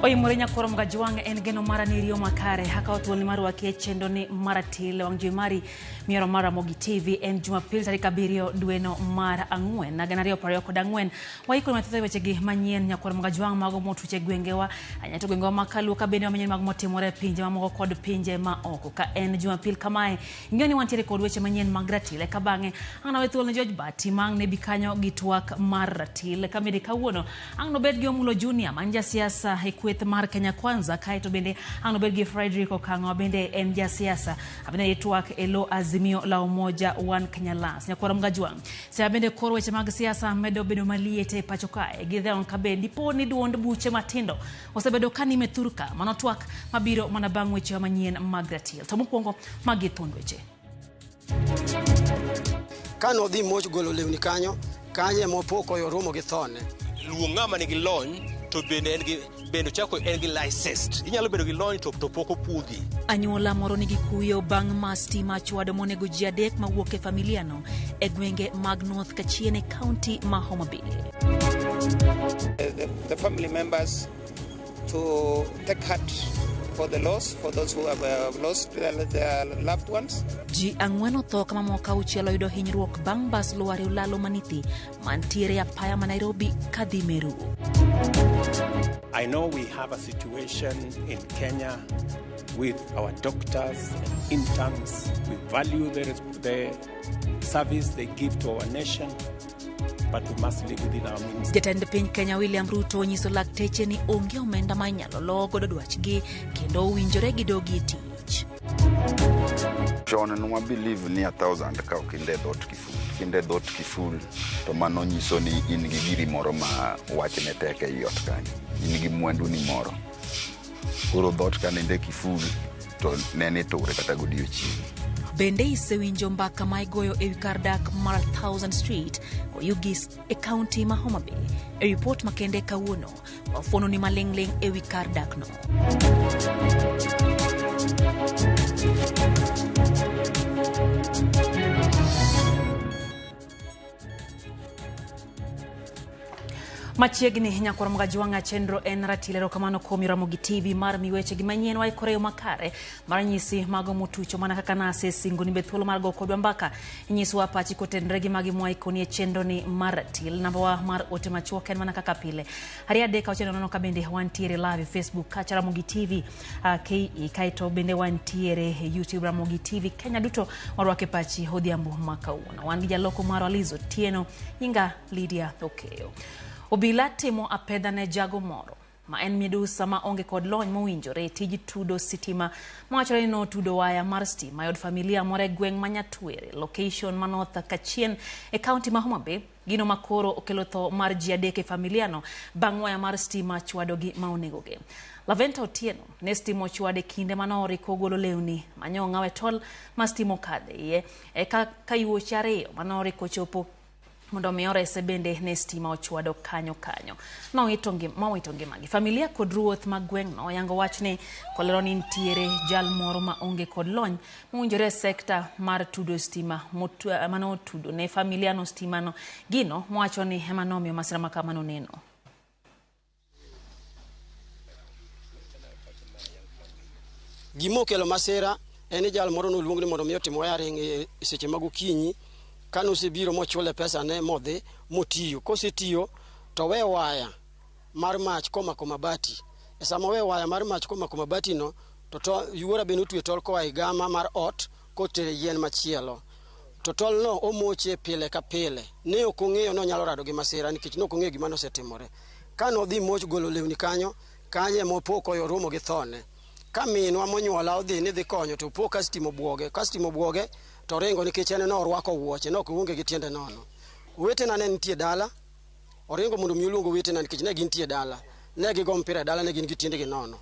Oimore nyakoro Mgajwang' en geno mara ni riyo makare akawo thuolo mar rwaki e chenro ni maratil wang' jowi mari miero mar Ramogi TV en Jumapil tarik 7 dweno mar 4 2024. Waikore mathoth e wechegi manyien nyakwar Mgajwang' mago motuch e gwengewa ahinya to gwengewa ma Kaluo ka bende wamenyo mago motimore e pinje mamoko kod pinje ma oko. Ka en Jumapil kamae, ing'eyo ni wantiere kod weche manyien mag ratil eka bang'e ang' nawe thuolo ne George Bati ma ang' ne bi kanyo gi twak mar ratil. Ka bende kawuono ang' nobed gi Omulo Junior man jasiasa e kweth mar Kenya Kwanza, kaeto bende ang' nobed gi Frederick Okang'o bende en jasiasa abende twak e lo Azimio la Umoja One Kenya Alliance. Nyakwar Mgajwang' Seche bende koro weche mag siasa medo bedo maliet e pacho kae gi dhaon ka be dipo ni duond buche matindo osebedo ka nime thurka. Mano twak mabiro mana bang' weche manyien mag ratil. To mokwongo magi thuond weche. Kane odhi moch golo lewni kanyo, kanyo ema opo koromo gi thone. Luong ng'ama nigi lony to bende en gi bende ochako en gi licensed. Inyalo bedo gi lony to pok opuodhi. Anyuola moro nigi kuyo bang' ma stima chwado monego ji 3 mawuok e familiano e gwenge mag North Kachien e kaunti ma Homa Bay. The family members to take heart for the loss, for those who have lost their loved ones. Ji 4 otho ka mamoko 6 oyudo hinyruok bang' bas lwar e olalo Manithi mantiere e apaya ma Nairobi kadhi Meru. I know we have a situation in Kenya with our doctors and interns. We value the service they give to our nation, but we must live within our means. Jatend piny Kenya William Ruto onyiso lakteche ni onge omenda ma inyalo lo godo dwachgi kendo owinjore gidogi e tich. Chon nwa believe ni 1000 ka ok inde dhoot kiful. Kinde dhoot kiful to mano nyiso ni in gi giri moro ma wachne tek ei ot kanyo. In gi mwandu ni moro. Koro dhoot ka ninde kiful to nene iture kata godiochieng'. Bende isewinjo mbaka ma igoyo ewi kar dak mar 1000 Street Oyugis e kaunti ma Homa Bay? E ripot makende kawuono, wafuono ni maling'ling' ewi kar dakno. Machiegni nyakwar Mgajwang'a chenro en ratil. Erokamano kuom Ramogi TV mar miweche gi manyien waikore yo makare mar nyisi mago motucho mana kaka nasesingo ni be thuolo mar go kodwa mbaka inyiswa pachi kotenre gi magi mwaikoni e chenro ni mar ratil. Namba wa mar ote machuok en mana kaka pile 2 3 6 0 ka bende wantiere live e Facebook kacha Ramogi TV KE, kaeto bende wantiere e YouTube Ramogi TV Kenya duto warwake pachi odhiambo ma kawuono. Wan gi jaloko marwa Liz Otieno, nyinga Lydia Okeyo. Obila timo apedha ne jago moro ma en midusa ma onge kod lony mowinjore e tij tudo sitima mawachore ni notudo waya mar stima e od familia moro e gweng' ma Nyatwere, location ma North Kachien e kaunti ma Homa Bay. Gino ma koro okelo tho mar ji 3 e familiano bang' waya mar stima chwadogi ma onegogi. Laventa Otieno ne stima ochwade kinde mane oriko golo lewni manyo ong'aw e tol ma stima okadhe iye eka ka yuoche 2 mane oriko chopo mondo mi orese bende ne stima ochwado kanyo kanyo. Mowito ngimagi. Familia kod ruoth mag gweng'no oyango wach ni kolero ni nitiere jal moro ma onge kod lony mowinjore e sekta mar tudo stima mane otudo ne familia no stima no. Gino mowacho ni ema nomiyo masira ma kamano neno. Gima okelo masira en ni jal moro noluong ni mondo mi otim wiring e seche mag okinyi. Kane osebiro mochule pesa ne modhi motiyo. Kosetiyo to we waya mar mach komako mabati. E sama owe waya mar mach komako mabati no, to yuora bende otwe tol koa e gama mar ot kotere yien machielo. To tol no omoche pile ka pile. Ne ok ong'eyo ni onyalo rado gi masira nikech ne ok ong'eyo gima nosetimore. Kane odhi moch golo lewni kanyo, kanyo ema opo koromo gi thone. Ka minwa monyuola odhi ni dhi konyo to opo ka stima obwoge. Ka stima obwoge to oringo nikech en norwako wuoche, ne ok oonge gi tiende nono. Owetena ne nitie dala, oringo mondo mi oluong owetena nikech ne gintie dala. Ne gigo mpira e dala, ne gin gi tiendegi nono.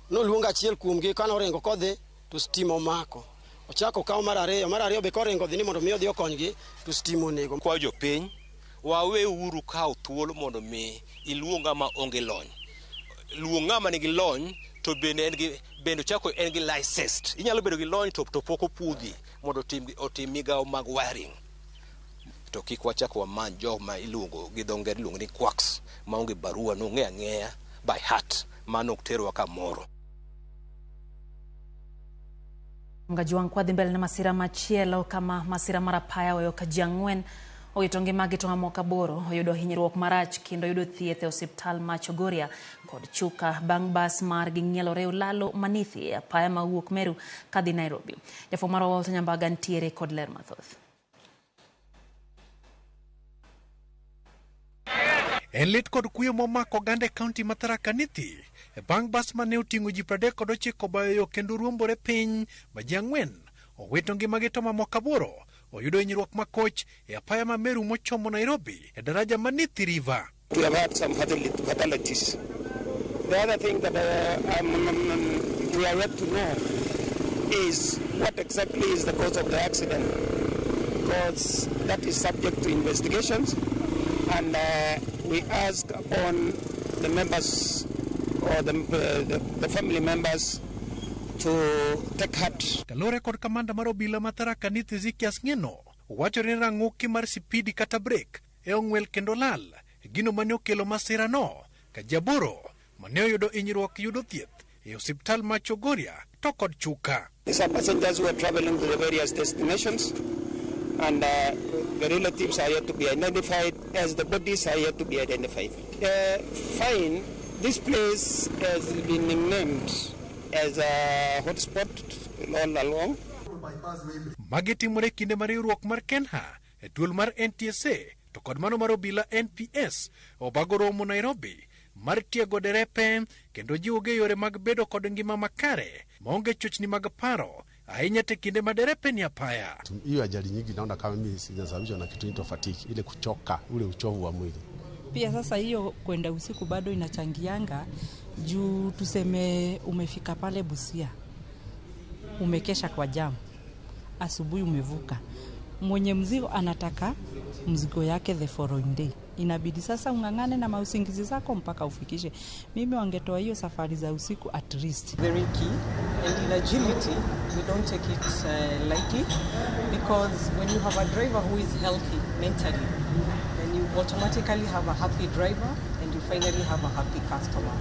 Noluongo achiel kuomgi kane oringo kodhi to stima omako. Ochako okawo mar ariyo be koringo dhi ni mondo mi odhi okonygi to stima onego. Kwayo jopiny, waweuru kawo thuolo mondo mi iluong ng'ama onge lony. Luong ng'ama nigi lony to bende en gi bende ochako en gi licensed. Inyalo bedo gi lony to pok opuodhi mondo otim migawo mag wiring. To kik wachak wamany joma iluongo gi dho ngere iluongo ni quacks maonge barua nong'e ang'eya by heart. Mano ok terwa kamoro. Ngajwang' kwadhi mbele na masira machielo kama masira mar apaya oweyo ka ji 4 owito ngimagi to mamoko 8 oyudo hinyruok marach kendo yudo thieth e osiptal ma Chogoria kod Chuka bang' bas margi ng'ielore olalo Manithi e apaya mawuok Meru kadhi Nairobi. Jafwambo marwa Walter Nyambaga ntiere kod ler mathoth. En lit kod kuyo momako oganda e kaunti ma Tharaka Nithi bang' bas mane oting'o ji 39 bayo yo kendo ruombore piny ma ji 4 owito ngimagi to mamoko 8 oyudo hinyruok makoch e apaya ma Meru mochomo Nairobi e daraja ma Nithi River. We have had some fatalities. The other thing that we are yet to know is what exactly is the cause of the accident, because that is subject to investigations, and we ask upon the members or the family members to take heart. Kalore kod kamanda mar obila ma Tharaka Nithi Ezekias Ng'eno wacho ni rang'uki mar sipidi kata brek e ong'wel kendo lal gino mane okelo masira no ka ji 8 mane oyudo hinyruok yudo thieth e osiptal ma Chogoria to kod Chuka. These are passengers who are traveling to the various destinations, and the relatives are yet to be identified, as the bodies are yet to be identified. Fine, this place has been nicknamed as a hotspot all along. Magi timore kinde mar riwruok mar Kenha e duol mar NTSA to kod mano mar obila NPS obago romo Nairobi mar tiego derepe kendo jiwogi e yore mag bedo kod ngima makare maonge chochni mag paro ahinya te kinde ma derepe ni apaya. Hiyo ajali nyingi naona kama mimi zinasababishwa na kitu inaitwa fatigue, ile kuchoka, ule uchovu wa mwili. Pia sasa hiyo kwenda usiku bado inachangianga juu tuseme umefika pale Busia, umekesha kwa jam, asubuhi umevuka, mwenye mzigo anataka mzigo yake the following day. Inabidi sasa ung'ang'ane na mausingizi zako mpaka ufikishe. Mimi wangetoa hiyo safari za usiku at least. Very key, and in agility we don't take it lightly, because when you have a driver who is healthy mentally, then you automatically have a happy driver and you finally have a happy customer.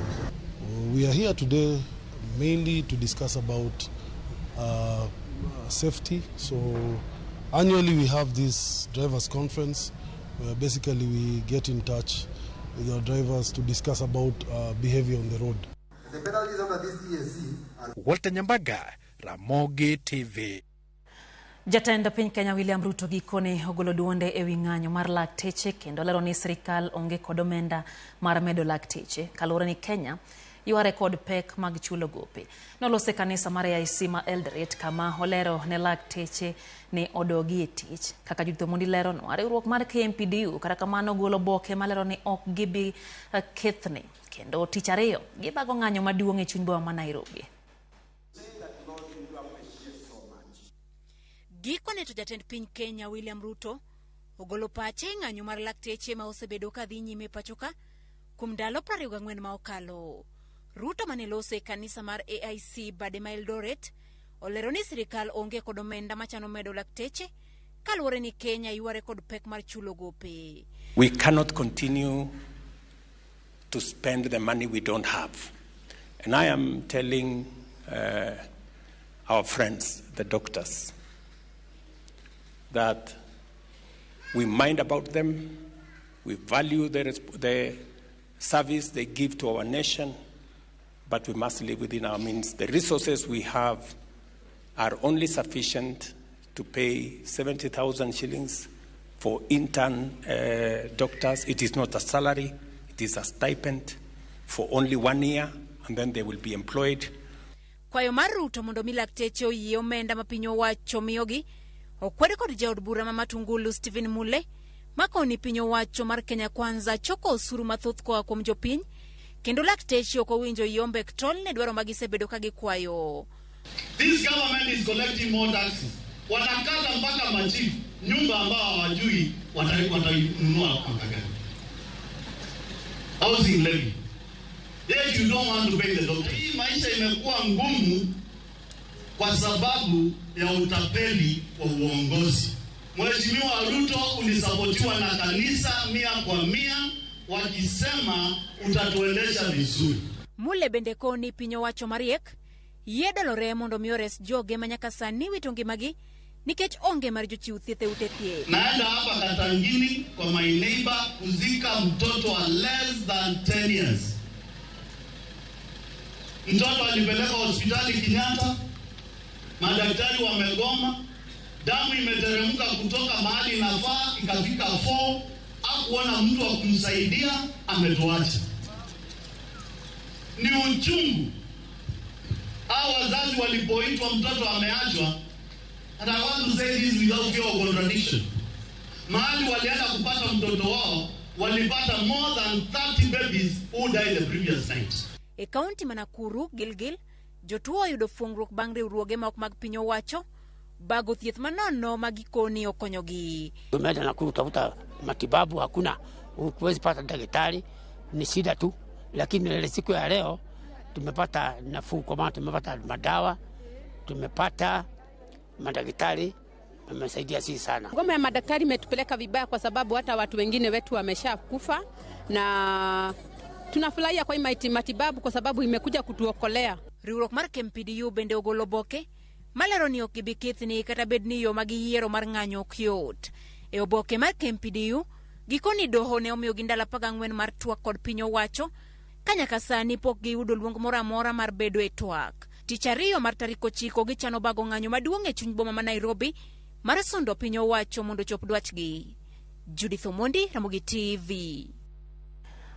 We are here today mainly to discuss about safety. So annually we have this drivers conference where basically we get in touch with our drivers to discuss about behavior on the road. The penalties under this EAC are... Walter Nyambaga, Ramogi TV. Jatend piny Kenya William Ruto gikone ogolo duonde ewi ng'anyo mar lakteche kendo lero ni sirikal onge kod omenda mar medo lakteche kaluwore ni Kenya yware kod pek mag chulo gope. Nolose kanisa mar AIC ma Eldoret kama olero ne lakteche ni odogi e tich. Kaka Judith Omondi leronwa, riwruok mar KMPDU kata kamano golo oboke malero ni ok gibi kethni kendo tich ariyo gibago ng'anyo maduong' e chuny boma ma Nairobi. Gikone to jatend piny Kenya William Ruto ogolo pache e ng'anyo mar lakteche ma osebedo kadhi nyime pacho ka kuom ndalo 24 ma okalo. Ruto mane loso e kanisa mar AIC bade ma Eldoret olero ni sirikal onge kod omenda machano medo lakteche kaluwore ni Kenya yware kod pek mar chulo gope. We cannot continue to spend the money we don't have. And I am telling our friends, the doctors, that we mind about them, we value the service they give to our nation, but we must live within our means. The resources we have are only sufficient to pay 70,000 shillings for intern doctors. It is not a salary, it is a stipend for only 1 year, and then they will be employed. Kwayo mar Ruto mondo mi lakteche oyie omenda ma piny owacho miyogi okwede kod jaod bura ma Matungulu Stephen Mule makoni piny owacho mar Kenya Kwanza choko osuru mathoth koa kuom jopiny kendo lakteche ok owinjo yombe tol ne dwaro ma gisebedo ka gikwayo. This government is collecting more taxes. Wanakata mpaka machifu nyumba ambao hawajui watainunua mwaka gani. Housing levy. Yet you don't want to pay the doctor. Hii maisha imekuwa ngumu kwa sababu ya utapeli wa uongozi. Mheshimiwa Ruto ulisapotiwa na kanisa 100% wakisema utatuendesha vizuri. Mule bende koni piny owacho mariek yie dolore mondo mi ores joge ma nyaka sani wito ngimagi nikech onge mar jochiw thieth e ute thieth. Naenda hapa Katangini kwa my neighbor kuzika mtoto wa less than 10 years. Mtoto alipelekwa hospitali Kenyatta, madaktari wamegoma, damu imeteremka kutoka mahali inafaa ikafika 4, hakuona mtu wa kumsaidia, ametuacha. Ni uchungu. Hao wazazi walipoitwa mtoto ameachwa, and I want to say this without fear of contradiction. Mahali walienda kupata mtoto wao, walipata more than 30 babies who died the previous night. E kaunti ma Nakuru, Gilgil, jotuo oyudo fungruok bang' riwruoge ma ok mag piny owacho bago thieth manono ma gikoni okonyogi. Tumeenda Nakuru kutafuta matibabu, hakuna, huwezi pata daktari, ni shida tu, lakini ile siku ya leo tumepata nafuu kwa maana tumepata madawa, tumepata madaktari, wamesaidia sisi sana. Ngoma ya madaktari imetupeleka vibaya kwa sababu hata watu wengine wetu wameshakufa, na tunafurahia kwa hii matibabu kwa sababu imekuja kutuokolea. Riwruok mar KMPDU bende ogolo oboke malero ni ok gibi kethni kata bed ni yo ma giyiero mar ng'anyo ok yot. E oboke mar KMPDU, gikoni doho ne omiyogi ndalo 14 mar twak kod piny owacho ka nyaka sani pok giyudo luong moro amora mar bedo e twak. Tich ariyo mar tarik 9 gichano bago ng'anyo maduong' e chuny boma ma Nairobi mar sundo piny owacho mondo ochop dwachgi. Judith Omondi, Ramogi TV.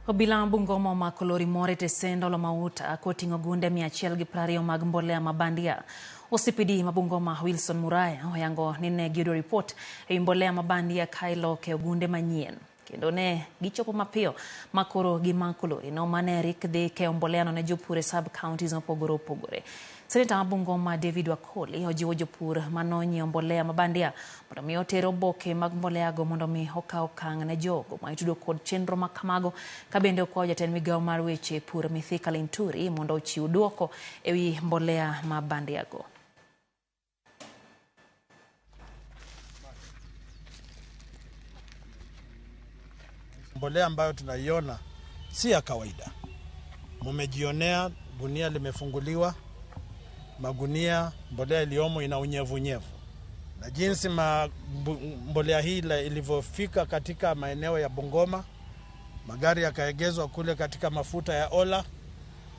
Obila ma Bungoma omako lori moro e tesend olo mauta koting'o gunde 120 mag mbolea ma bandia. OCPD ma Bungoma Wilson Muraya oyango ni ne giyudo ripot ewi mbolea ma bandia ka iloke ogunde manyien. Kendo ne gichopo mapiyo makoro gimako lori no mane rik dhi keyo mbolea no ne jopur e sub counties mopogore opogore. Seneta ma Bungoma David Wakoli ojiwo jopur manonyiewo mbolea ma bandia mondo mi oter oboke mag mboleago mondo mi okaw okang' ne jogo ma itudo kod chenro ma kamago, ka bende okwayo jatend migawo mar weche pur Mithika Linturi mondo ochiw duoko ewi mbolea ma bandiago. Mbolea ambayo tunaiona si ya kawaida. Mumejionea gunia limefunguliwa, magunia mbolea iliyomo ina unyevunyevu. Na jinsi mbolea hii ilivyofika katika maeneo ya Bungoma, magari yakaegezwa kule katika mafuta ya Ola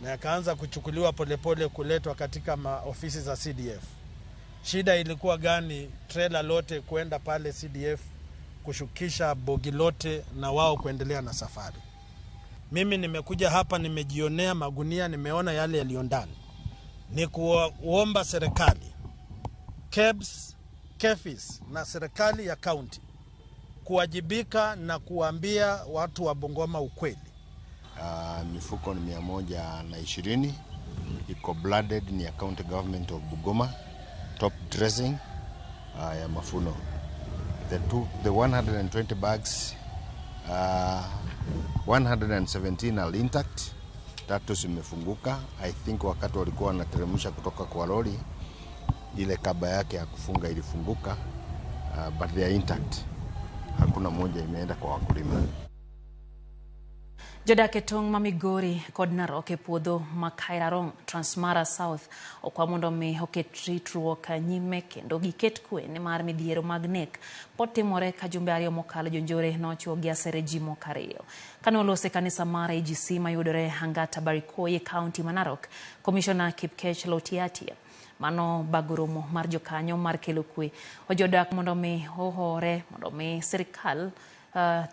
na yakaanza kuchukuliwa polepole kuletwa katika maofisi za CDF. Shida ilikuwa gani? Trailer lote kwenda pale CDF kushukisha bogi lote na wao kuendelea na safari. Mimi nimekuja hapa, nimejionea magunia, nimeona yale yaliyo ndani. Ni kuomba serikali, KEBS, KEPHIS na serikali ya county kuwajibika na kuambia watu wa Bungoma ukweli. Mifuko ni 120, iko blooded, ni ya county government of Bungoma, top dressing ya mafuno. The 120 bags, 117 are intact, tatu zimefunguka. I think wakati walikuwa wanateremsha kutoka kwa lori, ile kaba yake ya kufunga ilifunguka, but they are intact. Hakuna moja imeenda kwa wakulima. Jodak e tong' ma Migori kod Narok e puodho ma Kairarong, Transmara South okwa mondo mi oket ritruok nyime kendo giket kwe nimar midhiero mag nek pod timore ka jumbe ariyo mokalo jonjore nochwo gi asere ji moko ariyo. Kane olose kanisa mar AGC mayudore Angata Barikoi e kaunti ma Narok, Komishona Kipkech Lotiatia mano bago romo mar jokanyo mar kelo kwe ojodak mondo mi ohore mondo mi sirikal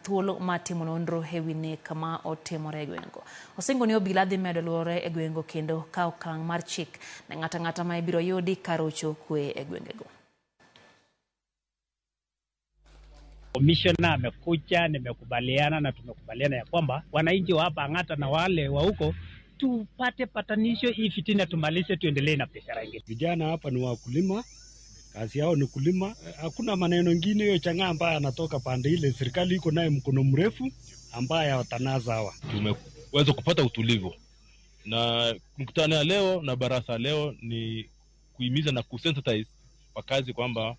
thuolo mar timo nonro ewi nek ma otimore e gweng'go. Osingo ni obila dhi medo luore e gweng'go kendo kawo okang' mar chik ne ng'ato ang'ata ma ibiro yudi karocho kwe e gwengego. Commissioner amekuja, nimekubaliana na tumekubaliana ya kwamba wananchi wa hapa Ang'ata na wale wa huko tupate patanisho, hii fitina tumalize, tuendelee na biashara ingine. Vijana hapa ni wakulima, kazi yao ni kulima. Hakuna maneno mengine hiyo chang'aa ambaye anatoka pande ile. Serikali iko naye mkono mrefu ambaye watanaza hawa. Tumeweza kupata utulivu, na mkutano ya leo na barasa leo ni kuhimiza na kusensitize wakazi kwamba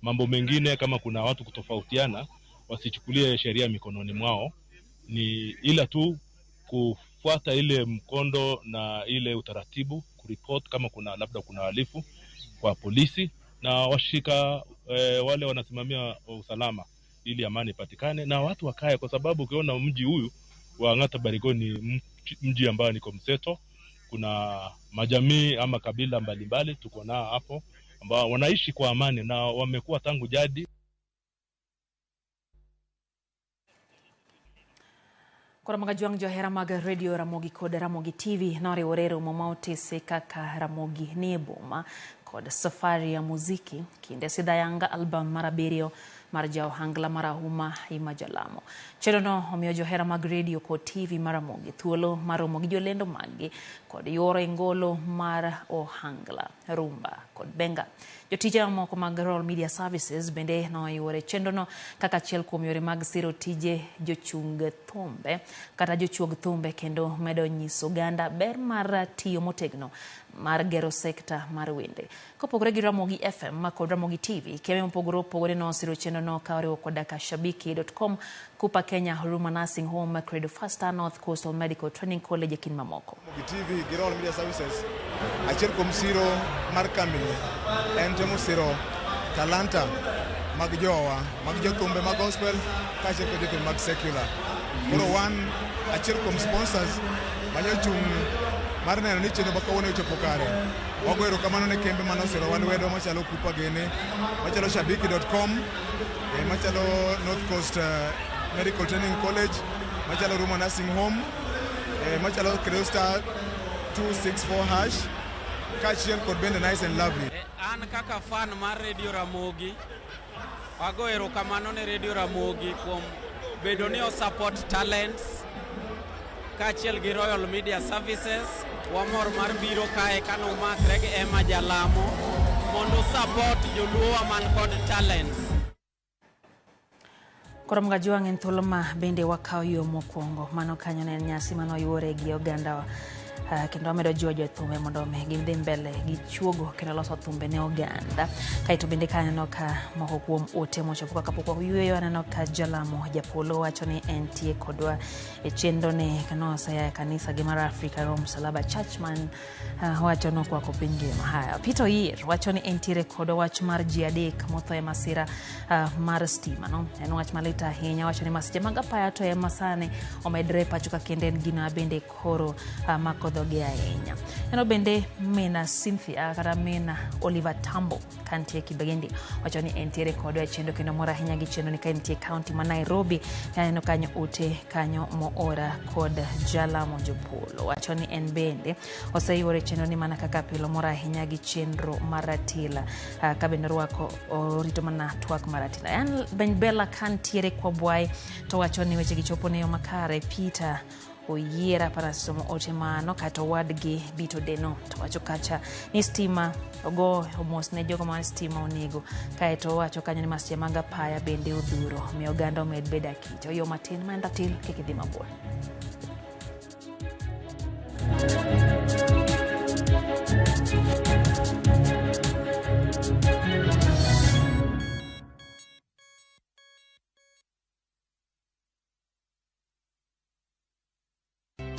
mambo mengine kama kuna watu kutofautiana wasichukulie sheria mikononi mwao, ni ila tu Kufuata ile mkondo na ile utaratibu kuripoti kama kuna labda kuna uhalifu kwa polisi na washika wale wanasimamia usalama ili amani ipatikane na watu wakae, kwa sababu ukiona mji huyu wa Ang'ata Barikoi ni mji ambao niko mseto. Kuna majamii ama kabila mbalimbali tuko nao hapo ambao wanaishi kwa amani na wamekuwa tangu jadi. Koro mag ajwang' johera mag Radio Ramogi kod Ramogi TV noriwore e romo ma otese kaka Ramogi nie boma kod safari ya muziki kinde sidhayanga album mar 7 mar ja ohangla marahuma Emma Jalamo. Chenrono omiyo johera mag radio kod TV mar Ramogi thuolo mar romo gi jolendo maggi kod yuoro e ngolo mar ohangla, rumba kod benga. Jotije mamoko mag Royal Media Services bende noyuore chenrono kaka achiel kuom yore mag siro tije jochung thumbe kata jochuog thumbe kendo medo nyiso oganda ber mar tiyo motegno mar gero sekta mar wende. Kopogore gi Ramogi FM kod Ramogi TV, kembe mopogore opogore nosiro chenrono ka oriwo koda ka Shabiki.com, Kupa Kenya, Huruma Nursing Home, Credo Faster, North Coastal Medical Training College e kind mamoko. Ramogi TV gi Royal Media Services achiel kuom siro mar kambini en temo siro talanta mag jowa, mag jothumbe mag gospel kaachiel kod jothumbe mag secular. Koro wan achiel kuom sponsors manyochung' mar neno ni chenro ma kawuono ochopo kare. Wago erokamano ne kembe manosirowa lwedo machalo Kupa gene, machalo Shabiki.com, machalo North Coast Medical Training College, machalo Ruma Nursing Home, machalo Credo Star 264 hash, kaachiel kod bende Nice and Lovely. An kaka fan mar Radio Ramogi, wago erokamano ne Radio Ramogi kuom bedo ni o support talents kaachiel gi Royal Media Services. Wamor mar biro kae kanomakre gi Emma Jalamo mondo support joluowa man kod talents. Koro Mgajwang' en thuolo ma bende wakawo yo mokwongo. Mano kanyo ne en nyasi manoyuore gi ogandawa. Kendo wamedo jiwo jothumbe mondo omi gidhi mbele gi chuogo kendo loso thumbe ne oganda. Kaeto bende ka aneno ka moko kuom ote mochopo kaka pok wayueyo, aneno ka Jalamo Japolo wacho ni entie kodwa e chenro ne kanoseya e kanisa gi mar Africa Rome Msalaba Churchman wacho nokwako piny ngima. Haya, Peter Oyier wacho ni entiere kodwa wach mar ji 3 motho e masira mar stima no. En wach malit ahinya, wacho ni masiche mag apaya to ema sani omedre pacho ka kendo en gino bende koro mako dhoge ahinya. Eno bende Mina Cynthia kata Mina Oliver Tambo kantie Kibegendi wacho ni entiere kodwa e chenro kendo mor ahinya gi chenro ni ka entie county ma Nairobi. Aneno kanyo ote kanyo moora kod Jalamo Jopolo wacho ni en bende oseyuore chenro ni mana kaka pile mor ahinya gi chenro mar Ratila ka bende orwako orito mana twak mar Ratila. En Ben Bella kantiere Kwabwai to wacho ni weche gi chopo ne yo makare. Peter Oyiera parasomo ote mano kata owadgi Bito Deno to wacho kacha ni stima ogo omos ne jogo ma stima onego. Kaeto owacho kanyo ni masiche mag apaya bende odhuro omiyo oganda omed bedo akich. Oyo matin ma en ratil kik idhi mabor.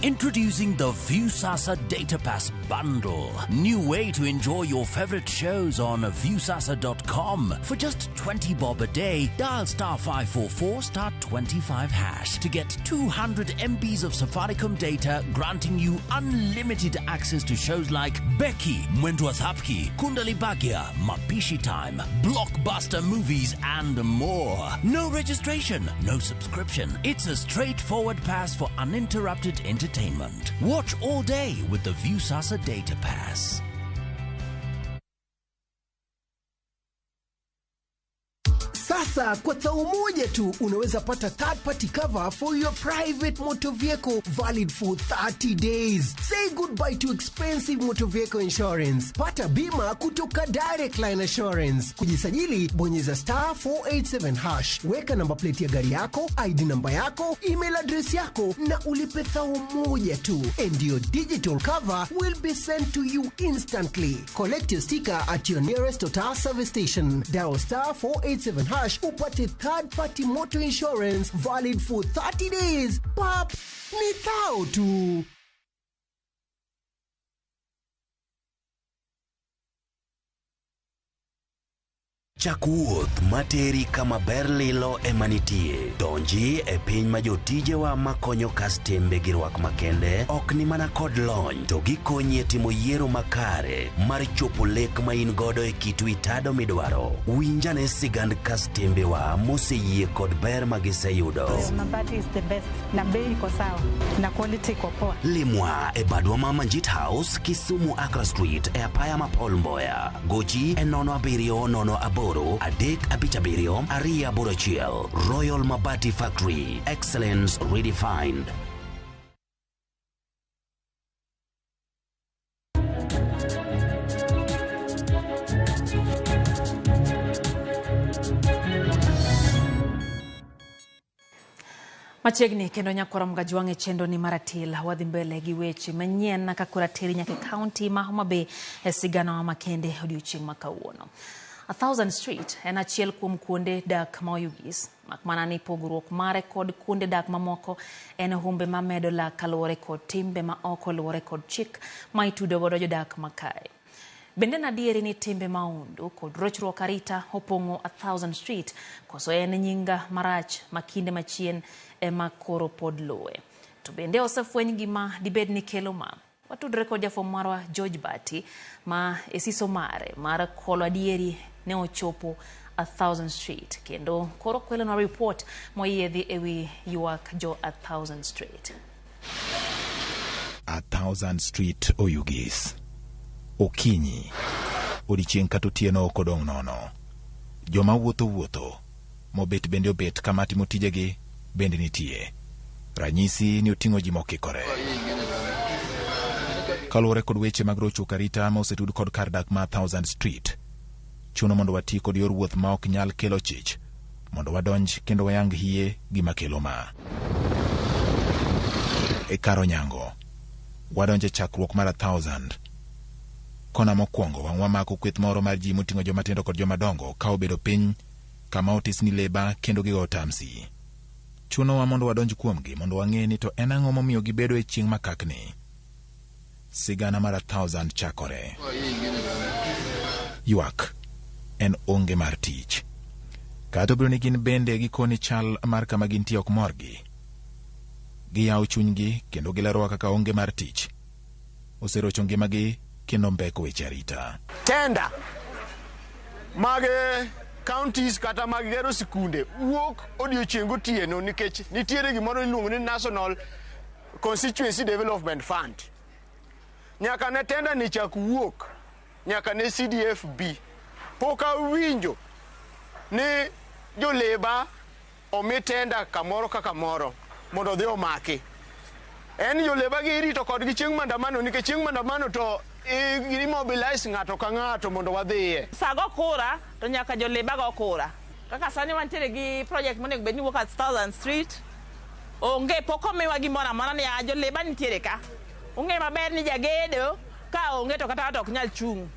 Introducing the Viusasa Data Pass Bundle. New way to enjoy your favorite shows on Viusasa.com. For just 20 bob a day, dial star 544 star 25 hash to get 200 MBs of Safaricom data, granting you unlimited access to shows like Becky, Mwendwa Thapki, Kundali Bhagya, Mapishi Time, blockbuster movies, and more. No registration, no subscription. It's a straightforward pass for uninterrupted entertainment. Watch all day with the Viusasa Data Pass. Sasa kwa thao moja tu unaweza pata third party cover for your private motor vehicle valid for 30 days. Say goodbye to expensive motor vehicle insurance. Pata bima kutoka Direct Line Assurance. Kujisajili, bonyeza star 487 hash. Weka namba plate ya gari yako, ID namba yako, email address yako na ulipe thao moja tu. And your digital cover will be sent to you instantly. Collect your sticker at your nearest Total service station. Dial star 487 hash upate third party motor insurance valid for 30 days. Pap, ni thao tu. Chak wuoth materi kama ber lilo ema nitie. Donji e piny ma jotijewa makonyo kastembe gi rwak makende ok ni mana kod lony to gikonyi e timo yiero makare mar chopo lek ma in godo e kit wi tado midwaro. Winjane sigand kastembewa moseyie kod ber ma giseyudo. Mabati is the best na bei iko sawa na quality iko poa. Limwa e badwa ma Manjit House, Kisumu Accra Street e apaya ma Paul Mboya. Gochi e 07 08 357 281. Royal Mabati Factory. Excellence redefined. Machiegni kendo nyakwara Mgajwang' e chenro ni maratil wadhi mbele gi weche manyien kaka rateri nyaka e kaunti ma Homa Bay e sigana makende odiochieng' ma kawuono. 1000 Street en achiel kuom kuonde dak ma Oyugis, mak mana ni pogruok mare kod kuonde dak mamoko en humbe mamedo lak kaluwore kod timbe ma ok oluwore kod chik ma itudo godo jodak makae. Bende en adieri ni timbe maundu kod rochruok arita opong'o 1000 Street koso en nyinga marach ma kinde machien ema koro pod luwe. To bende osefweny gima dibed ni kelo ma. Watudre kod jafwambo marwa George Bati ma e siso mare mar kolo adieri ne ochopo 1000 Street kendo koro kwelonwa report moyiedhi ewi ywak jo 1000 Street. 1000 Street Oyugis. Okinyi, odiechieng' kata otieno ok odong' nono. Joma wuotho wuotho, mobet bende obet kama timo tijegi bende nitie. Ranyisi ni oting'o ji mokikore. Kaluwore kod weche mag rochruok arita ma osetud kod kar dak ma 1000 Street, chuno mondo wati kod yor wuoth ma ok nyal kelo chich, mondo wadonj kendo wayang hie gima kelo ma. E kar onyango, wadonjo e chakruok mar 1000. Kona mokwongo wang'wa mako kweth moro mar ji moting'o joma tindo kod joma dongo ka obedo piny kama otis ni leba kendo gigo tamsi. Chunowa mondo wadonj kuomgi mondo wang'e ni to en ang'o momiyo gibedo e chieng' makakni. Sigana mar 1000 chakore. Ywak en onge mar tich. Kata obedo ni gin bende gikoni chal mar kama gintie ok morgi. Giyawo chunygi kendo gilerowa kaka onge mar tich oserocho ngimagi kendo mbeko weche arita. Tenda mag counties kata mag gero sikunde wuok odiochieng' gotieno nikech nitiere gimoro iluongo ni National Constituency Development Fund. Nyaka ne tenda ni chak wuok, nyaka ne CDF bi. Pok awinjo ni joleba omi tenda kamoro ka kamoro mondo odhi omaki. En joleba gi irito kodgi chieng' maandamano nikech chieng' maandamano to imobilize ng'ato ka ng'ato mondo wadhiye. Sa go kura to nyaka joleba go kura. Kaka sani wantiere gi project monego bed ni wuok at 1000 Street, onge pok omiwa gimoro amora ni joleba nitiere ka. Ung'eyo maber ni jagedo ka onge to kata ot ok nyal chung'.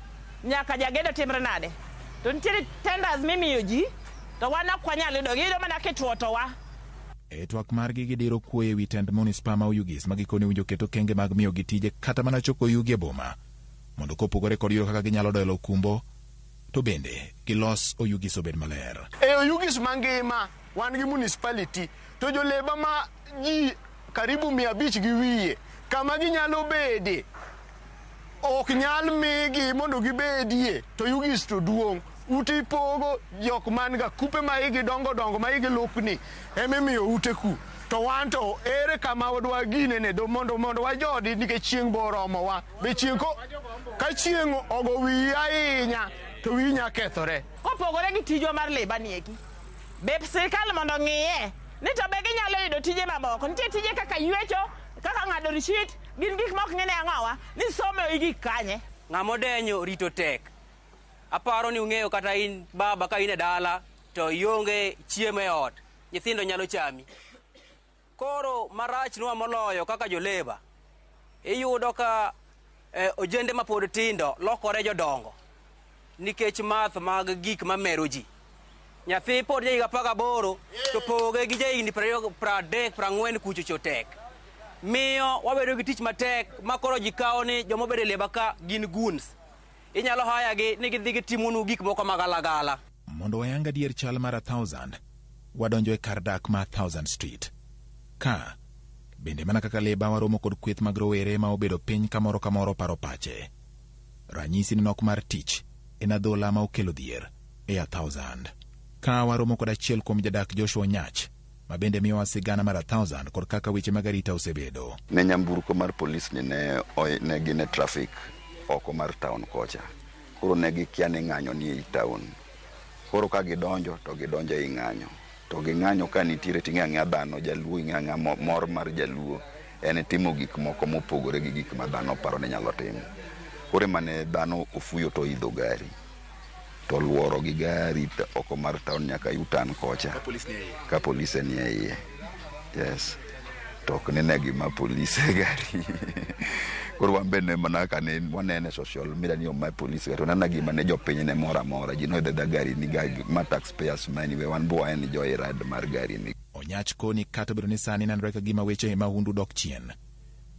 Nyaka jagedo timre nade? To nitiere tenders mimiyo ji to wan ok wanyal yudogi, iyudo mana kitwotowa. E twak margi gidiro kuoyo ewi tend munispa ma Oyugis ma gikone winjo keto okenge mag miyogi tije kata mana choko yugi e boma mondo kopogore kod yudo kaka ginyalo dolo okumbo to bende gilos Oyugis obed maler. E Oyugis mangima wan gi municipality to joleba ma ji karibu 500 gi wiye kama ginyalo bede ok nyal migi mondo gibedie to Oyugis to duong'. Ute ipogo jok man ga kupe ma igi dongo dongo ma igi lukni emimiyo ute ku. To wan to ere kama wadwa ginene do mondo wajodi nikech chieng' bo oromowa. Be chieng' ka chieng' ogo wiyi ahinya to wiyi nya kethore. Kopogore gi tijwa mar leba ni eki, be sirikal mondo ng'iye ni to be ginyalo yudo tije mamoko. Nitie tije kaka ywecho, kaka ng'ado receipt, gin gik mok ng'ine ang'owa ni some igik kanye. Ng'ama odenyo rito tek. Aparo ni ung'eyo kata in baba ka in e dala to ionge chiemo e ot, nyithindo nyalo chami. Koro marach nwa moloyo kaka joleba, iyudo ka ojende mapod tindo lokore jodongo nikech math mag gik mamero ji. Nyathi pod ja higa 18 to poge gi jahigni 30, 40 kuchocho tek. Miyo wabedo gi tich matek ma koro ji kawo ni joma obedo e leba ka gin goons. Inyalo haya gi ni gidhi gitimonu gik moko magalagala. Mondo wayang adier chal mar 1000, wadonjo e kar dak ma 1000 Street. Ka bende mana kaka leba waromo kod kweth mag rowere ma obedo piny kamoro kamoro paro pache. Ranyisi ni nok mar tich en adhola ma okelo dhier e 1000. Ka waromo kod achiel kuom jadak Joshua Nyach, ma bende miyowa sigana mar 1000 kod kaka weche mag arita osebedo. Ne nyamburko mar polis ni ne, ne gin e traffic oko mar town kocha. Koro ne gikia ni ng'anyo ni ei town. Koro ka gidonjo to gidonjo ei ng'anyo. To ging'anyo ka nitiere ting'e ang'eya dhano jaluo ing'e ang'eya mor mar jaluo en timo gik moko mopogore gi gik ma dhano paro ni nyalo timo. Koro ema ne dhano ofuyo to oidho gari. To luoro gi gari oko mar town nyaka U-turn kocha. Ka polise ni e iye. Yes. To ok nine gima polise gari. Koro wan be ne mana ka ne wanene e social media ni oma polise gari. To nena gima ne jopiny ne mor amora. Ji noidho aidha gari ni gari ma taxpayers money we wan be waen joyride mar gari ni. Onyach koni kata obedo ni sani nenore ka gima weche mahundu dok chien.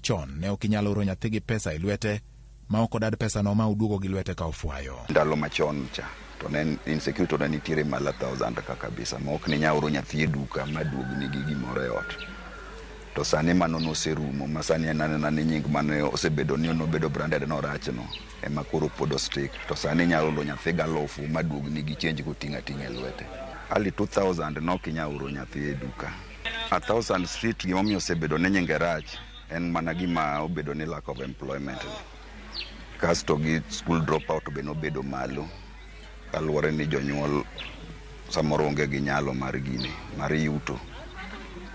Chon ne ok inyal oro nyathi gi pesa e lwete ma ok odad pesano ma oduogo gi lwete ka ofwayo. Ndalo machon cha to ne insecurity ne nitiere malo 1000 ka kabisa ma ok ninya oro nyathi e duka ma duogni gi gimoro e ot. To sani mano noserumo ma sani en anena ni nying mane osebedo ni nobedo branded norachno ema koro pod ostick. To sani inyalo oro nyathi galufu ma duogni gi change koting'o ating'a e lwete. Early 2000 ne ok inyal oro nyathi e duka. 1000 Street gimomiyo osebedo ni nyinge rach en mana gima obedo ni lack of employment. Kasto gi school dropout be nobedo malo kaluwore ni jonyuol samoro onge gi nyalo mar gini mar yuto.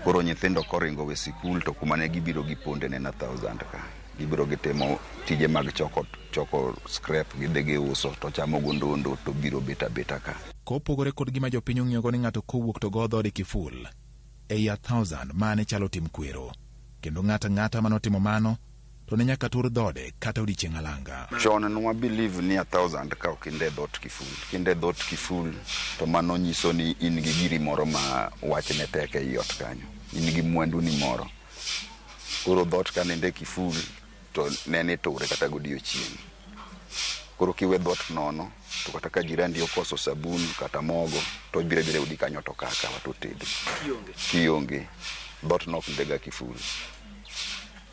Koro nyithindo koringo we sikul to kuma ne gibiro giponde ne en 1000 ka. Gibiro gitimo tije mag choko, choko scrap gidhi giuso to chamo go ndondo to biro bet abeta ka. Kopogore kod gima jopiny ong'iyogo ni ng'ato kowuok to go dhode kiful ei 1000 mane chalo tim kwero. Kendo ng'ato ang'ata manotimo mano to ne nyaka tur dhode kata odiechieng' alanga. Chon nwa believe ni 1000 ka ok inde dhot kiful. Kinde dhot kiful to mano nyiso ni in gi giri moro ma wachne tek ei ot kanyo. In gi mwandu ni moro. Koro dhot ka ninde kiful to ne iture kata godiochieng'. Koro kiwe dhot nono to kata ka jirandi okoso sabun kata mogo to obiro abira e odi kanyo to kawo akawa to otedo. Kionge. Dhot nok ndega kiful.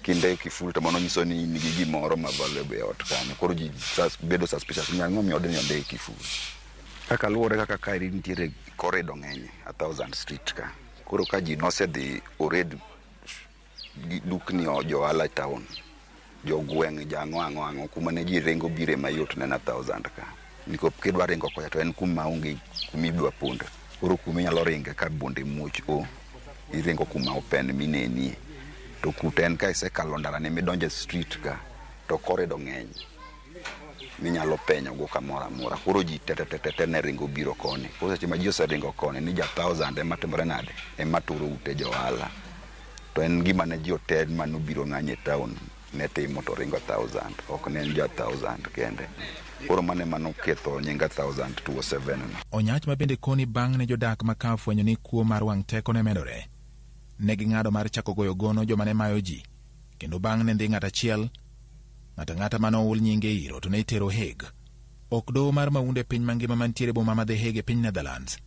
Kinde kiful to mano nyiso ni in gi gimoro ma valuable e ot kanyo. Koro ji bedo suspicious ni ang'o miyo odni ondike kiful. Kaka luwore kaka kaeri nitiere corridor ng'eny 1000 Street ka. Koro ka ji nosedhi ored dukni jo ohala town, jogweng' jang'o ang'o ang'o kuma ne ji ringo bire mayot ne en 1000 ka. Nikop kidwa ringo kocha to en kuma onge kuma idwa ponde. Koro kuma inyalo ringe ka bunde muoch o, iringo kuma open minenie. To kuta en ka isekalo ndara ni midonjo e street ka to corridor ng'eny minyalo penyo go kamoro amora. Koro ji te te te te ne ringo biro koni. Koro seche ma ji oseringo koni ni ja 1000 ema timore nade? Ema turo ute jo ohala. To en gima ne ji ote manobiro ng'anyo e town ne timo to ringo 1000. Ok ne en ja 1000 kende. Koro mano ema noketho nying 1000 207 no. Onyach ma bende koni bang' ne jodak ma ka fwenyo ni kuo mar wang' teko ne medore. Ne ging'ado mar chako goyo gono joma ne mayo ji. Kendo bang' ne ndhi ng'at achiel, ng'ato ang'ata mane oul nyinge iro to ne itero Hague. Ok doho mar mahundu e piny mangima mantiere boma ma The Hague e piny Netherlands.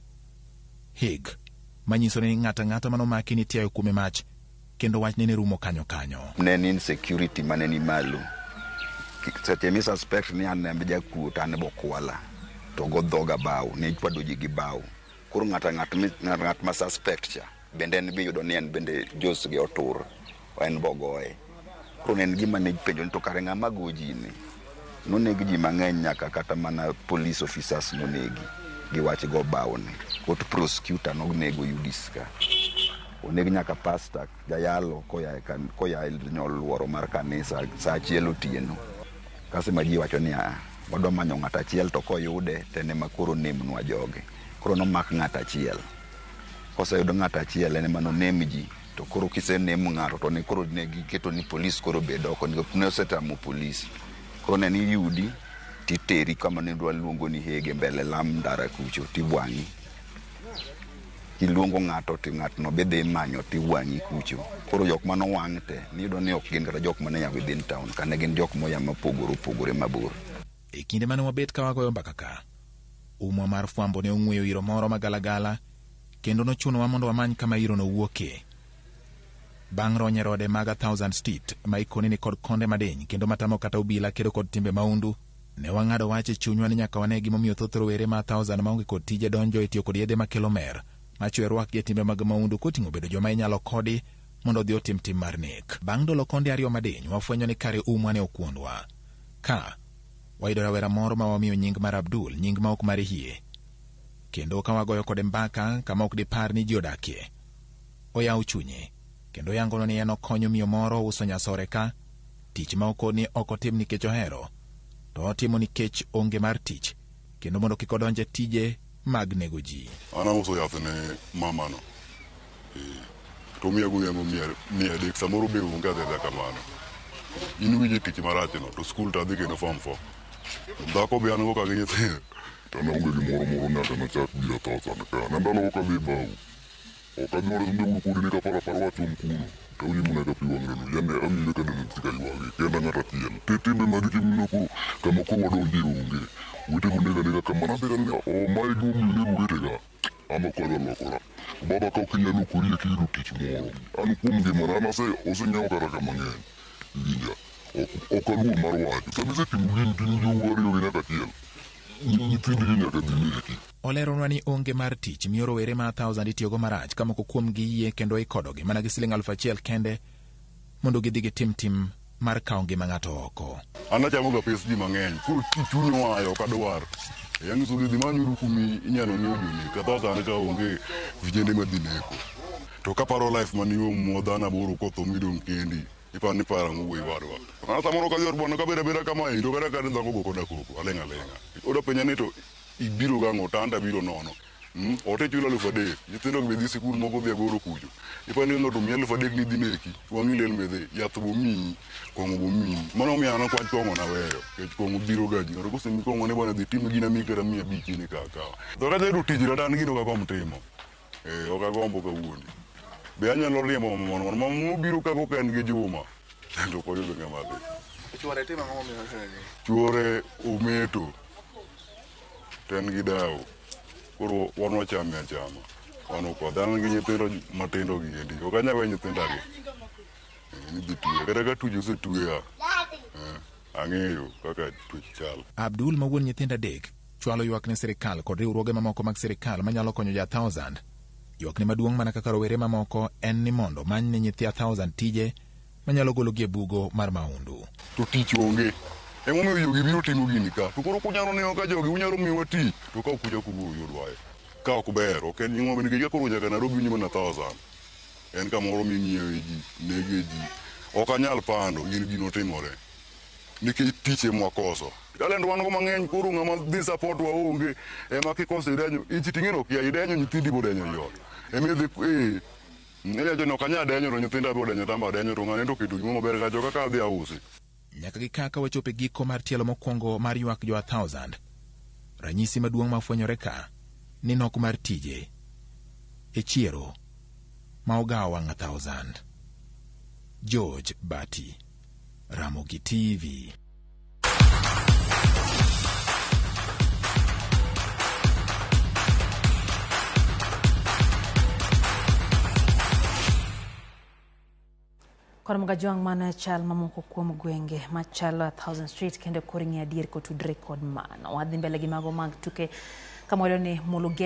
Hague, manyiso ni ng'ato ang'ata manomaki nitiayo kuome mach kendo wachne ne rumo kanyo kanyo. Ne en insecurity mane ni malo. Seche mi suspect ni an em jakuo to an bokwala to go dhoga bao ne ichwado ji gi bao. Koro ng'ato ng'at ma suspect cha bende en be yudo ni en bende jos gi otur en bogoye. Koro ne en gima ne ipenjo ni to kare ng'ama go ji ni. Noneg ji mang'eny nyaka kata mana police officers nonegi gi wach go bao ni. Court prosecutor nonego Yudis ka. Oneg nyaka pastor jayalo koya e luoro mar kanisa sa achiel otieno. Kasto ema ji wacho ni aa, wadwa manyo ng'at achiel to koyude to en ema koro onemnwa jogi. Koro nomak ng'at achiel. Koseyud ng'at achiel en ema nonem ji. To koro kisenem ng'ato to ne koro ne giketo ni polis koro bed oko nikech ne osetamo polis. Koro ne ni yudi titeri kama ne dwa luongo ni Hague mbele lam ndara kucho tiwang'i. Kiluongo ng'ato to ng'atno be dhi manyo tiwang'i kucho. Koro jok manowang' te niyudo ni ok gin kata jok mane ya within town ka ne gin jok moya mopogore opogore mabor. E kinde mane wabet ka wagoyo mbaka ka, Umwa mar fwambo ne ong'weyo iro moro magalagala kendo nochunowa mondo wamany kama iro nowuokie. Bang' ronyo e rode mag 1000 Street ma ikone ni kod konde madiny kendo matamo kata obila kedo kod timbe maundu, ne wang'ado wach e chunywa ni nyaka wane gimomiyo thoth rowere ma 1000 maonge kod tije donjo e tiyo kod yedhe makelo mer machwe rwakgi e timbe mag maundu koting'o bedo joma inyalo kodi mondo odhi otim tim mar nek. Bang' dolo konde ariyo madiny, wafwenyo ni kare umwa ne okwondwa. Ka wayudo rawera moro ma wamiyo nying mar Abdul, nying ma ok mar hie. Kendo ka wagoyo kode mbaka kama ok dipar ni ji odakie, oyawo chunye kendo oyangonwa ni en okonyo miyo moro uso nyasore ka, tich ma okoni ok otim nikech ohero, to otimo nikech onge mar tich kendo mondo kik odonj e tije mag nego ji. An auso yath ne mamano. To omiya godhiambo 300, samoro be onge adhi adhiya kamano. In iwinjo tich marachno, to skul to adhi kendo form 4. Dhako be an go ka gi nyithindo. To an aonge gimoro moro nyaka nachak biro 1000 ka. Ne ndalo ka adhi Bau. Ok adhi mondo asinde kodi ni kaparo aparo wach um kuno. To awinjo mana ka pi wang' reno. Yani awinjo ka neno ka ywage. Kenda ng'at achiel. Te timbe maricho mineno koro kama koro wadonje onge. Wetego nega nega kama nadhi ka o mae gimomiyo nego wetega. An ok adwa lokora. Baba ka ok inyal lokori eka iyudo tich moro. An kuom ngimana an asenyiewo kata ka mang'eny. Iwinja? Ok aluor mar wacho. Sama isetimo gini to in jou ariyo gi nyaka achiel. Nyithindgi nyaka dhi neki. Oleronwa ni onge mar tich miyo rowere ma 1000 itiyogo marach ka moko kuomgi yie kendo ikodogi mana gi siling 1000 kende mondo gidhi gitim tim mar kawo ngima ng'ato oko. An achamoga pes ji mang'eny, koro chuny oayo ok adwar. Anyiso gi dhi manyuru kumi inyalo ng'iew jonek, ka 1000 ka onge vijende madhi neko. To kaparo life mane yom dhano aboro kotho midong' kendi, iparo ni paro ang'o wuoyi wadwa. An samoro kadhi ot bwana kabedo abeda kamae, to kata ka dhako go koda koko, aling' aling'a. Oda penja ni to ibiro gang'o, to an to abiro nono. Ot ichulo 3000, nyithindo be dhi sikul moko dhi agoro kucho. Iparo ni ng'ato omiyi 3000 ni dhi neki, wang'i liel midhi, yath bomiyi, kong'o bomiyi. Mano omiyo an ok wach kong'o naweyo, nikech kong'o dhiro ga ji. Ng'ato kosemiyi kong'o ni bwana dhi tim gina miyi kata 500 in ikawo akawa. To kata ayudo tich kata an gino ok agomb timo. Ok agombo kawuono. Be anyalo riembo mamano mama mobiro ka koka en gi Juma. To ok oyudo ng'ama dhi. Chuore timo ang'o momiyo osenegi? Chuore ometo. To en gi dawo. Koro wan wachame achama. Wan ok wadhi. An gi nyithindo matindo gi endi. Ok anyal weyo nyithinda gi. Ni dhi tueya. Kata ka tuech osetweya. Ang'eyo kaka tuech chal. Abdul ma wuon nyithindo 3 chwalo ywak ne sirikal kod riwruoge mamoko mag sirikal manyalo konyo ja 1000. Ywakne maduong' mana kaka rowere mamoko en ni mondo many ne nyithi 1000 tije manyalo gologi e bugo mar maundu. To tich onge. Emomiyo jogi biro timo gini ka. To koro kunyalo neno ka jogi unyalo miyowa tich, to ka ok uchako uyudwae. Ka ok ber, ok en nying'wa nikech ka koro nyaka Nairobi winjo mana 1000. En kamoro ming'iewe ji, nege ji. Ok anyal pando gin gino timore. Nikech tich ema wakoso. Talent wan go mang'eny koro ng'ama dhi support wa onge. Ema kikoso idenyo, ich ting'e okia, idenyo nyithindi bodenyo i ot. Ema idhi, iwacho ni ok anyal denyo to nyithinda bodenyo tamba denyo to ng'ane to oketo gimoro maber kacho kaka adhi ausi. Nyaka gi kaka wachopo e giko mar tielo mokwongo mar ywak jo 1000. Ranyisi maduong' mafwenyore ka ni nok mar tije e chiero ma ogawo wang' 1000. George Bati, Ramogi TV. Kod Mgajwang' mana chal mamoko kuom gwenge machalo 1000 Street kendo koro ing'e adier kotudre kod mano. Wadhi mbele gi mago mag tuke kama wayudo ni Muluget